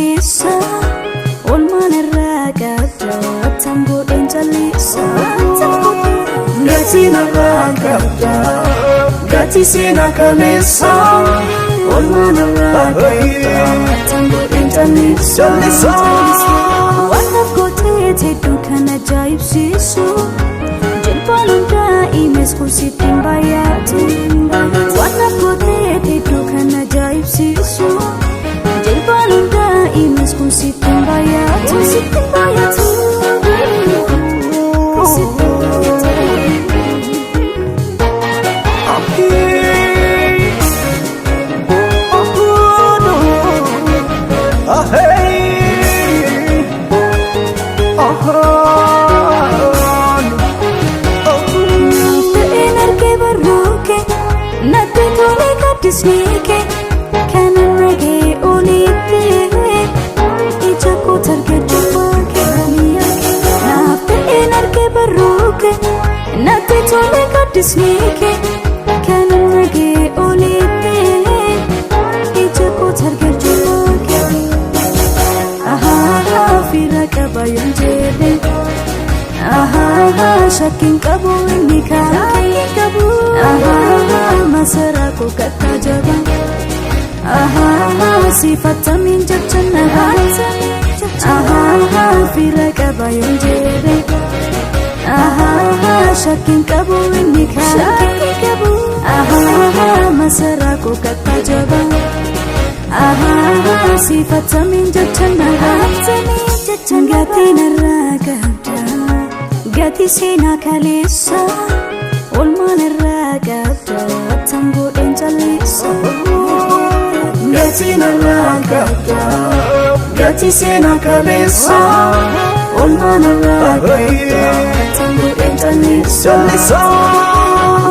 kaleessa, oolmaan irraa qabda, attam godheen callisa. Gatii narraa qabda, gatii seenaa kaleessa, oolmaa narraa qabda, Attam godheen callisa. Callisa. Waan gootee hedduu kan ajaa'ibsiisu, jilbaan hundaa himes kursiitti hin baay'atu. Waan gootee hedduu kan ajaa'ibsiisu, jilbaan hundaa himes kursiitti hin baay'atu. Sitti hin baay'atu. Sitti hin baay'atu. Naaf ta'een argee barruu kee, natti tolee gaddisni kee, kanan nagee olitti ija koot argachuu kee. Naaf ta'een argee barruu kee, natti tolee gaddisni kee, kanan nagee olitti ija koot argachuu kee. Ahaa, fira qaba yoon jedhe. Ahaa, shakkiin qabu inni kaakee. Ahaa, masaraa koo kattaa jaba. Ahaa, sifattamiin jechanna. Ahaa, fira qaba yoon jedhe. Ahaa, shakkiin qabu inni kaakee. Ahaa, masaraa koo kattaa jaba. Ahaa, sifattamiin jechanna. Gatii narraa qabda. Gatii seenaa kaleessa, oolmaan irraa qabda, attam godheen callisa. Gatii narraa qabda, gatii seenaa kaleessa, oolmaa narraa qabda, Attam godheen callisa. Callisa.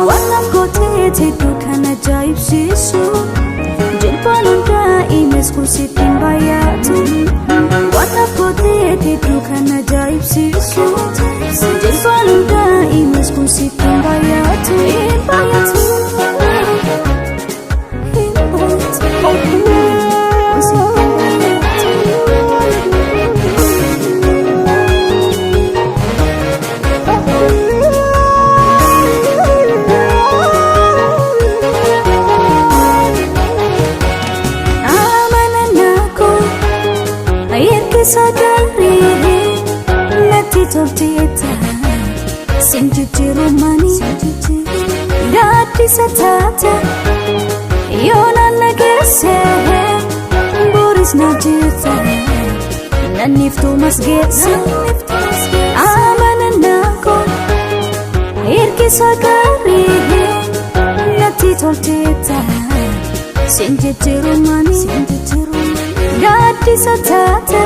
Waan gootee hedduu kan ajaa'ibsiisu, jilbaan hundaa himes kursiitti hin baay'atu. Waan gootee hedduu kan ajaa'ibsiisu, jilbaan hundaa himes kursiitti hin baay'atu. Hin baay'atu. Hin baay'atu. Kursiitti hin baay'atu. Amanannaa koo ergisa gaarii natti tolteetta, sin jijjiirummaanii gaaddisa taate yoonaan na geesse, boris na jirta, nanniiftumas geesse. Amanannaa koo ergisa gaarii natti tolteetta, sin jijjiirummaanii gaaddisa taate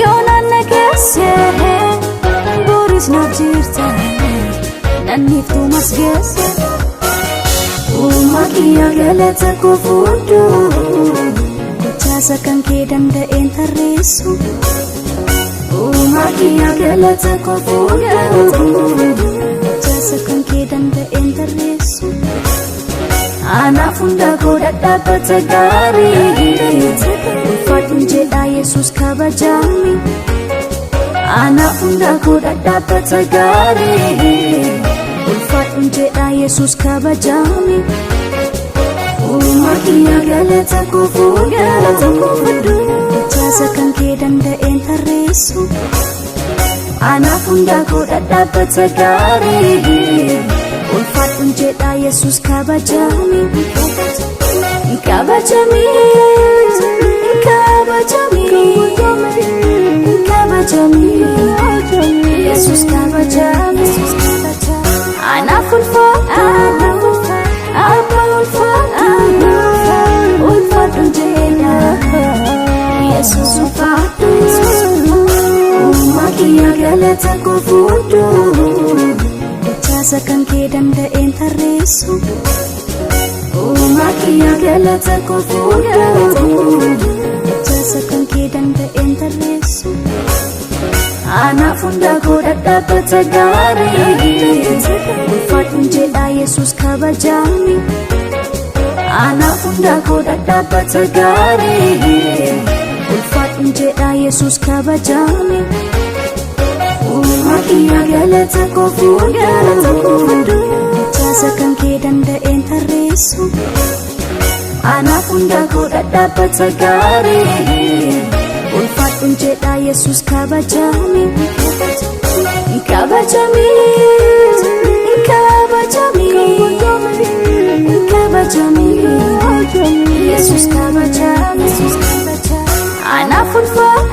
yoonaan na geesse, boris naaf jirta, nanniiftumas geesse. Uumaa kiyya, galata koo fuudhu, gochaasa kan kee danda'een tarreessu. Uumaa kiyya, galata koo fuudhu, gochaasa kan kee danda'een tarreessu. Anaaf hunda koo dhadhaabbata gaarii, ulfaadhuun jedhaa Yesuus, kabajami. Anaaf hunda koo dhadhaabbata gaarii, ulfaadhuun jedhaa Yesuus, kabajami. Uumaa kiyya, galata koo fuudhu, gochaasa kan kee danda'een tarreessu. Anaaf hunda koo dhadhaabbata gaarii, ulfaadhuun jedhaa Yesuus, kabajami. Kabajami, kabajami, kabajami, Yesuus kabajami. Anaaf ulfaadhu, Abbaa, ulfaadhu, ulfaadhuun jedhaa Yesuus, ulfaadhu. Uumaa kiyya, galata koo fuudhu, gochaasa kan kee danda'een tarreessu. Uumaa kiyya, galata koo fuudhu, gochaasa kan kee danda'een tarreessu. Anaaf hunda koo dhadhaabbata gaarii, ulfaadhuun jedhaa Yesuus, kabajami. Anaaf hunda koo dhadhaabbata gaarii. Yesuus kabajame. Uumaa kiyya galata koo fuudhu. Dachaasa kan kee danda'een tarreessu. Anaaf hunda koo dhadhaabbata gaarii. Ulfaadhuun jedha Yesuus kabajame. Kabajame. Kabajame. Kabajame. Yesuus kabajame. Anaaf ulfaadhu.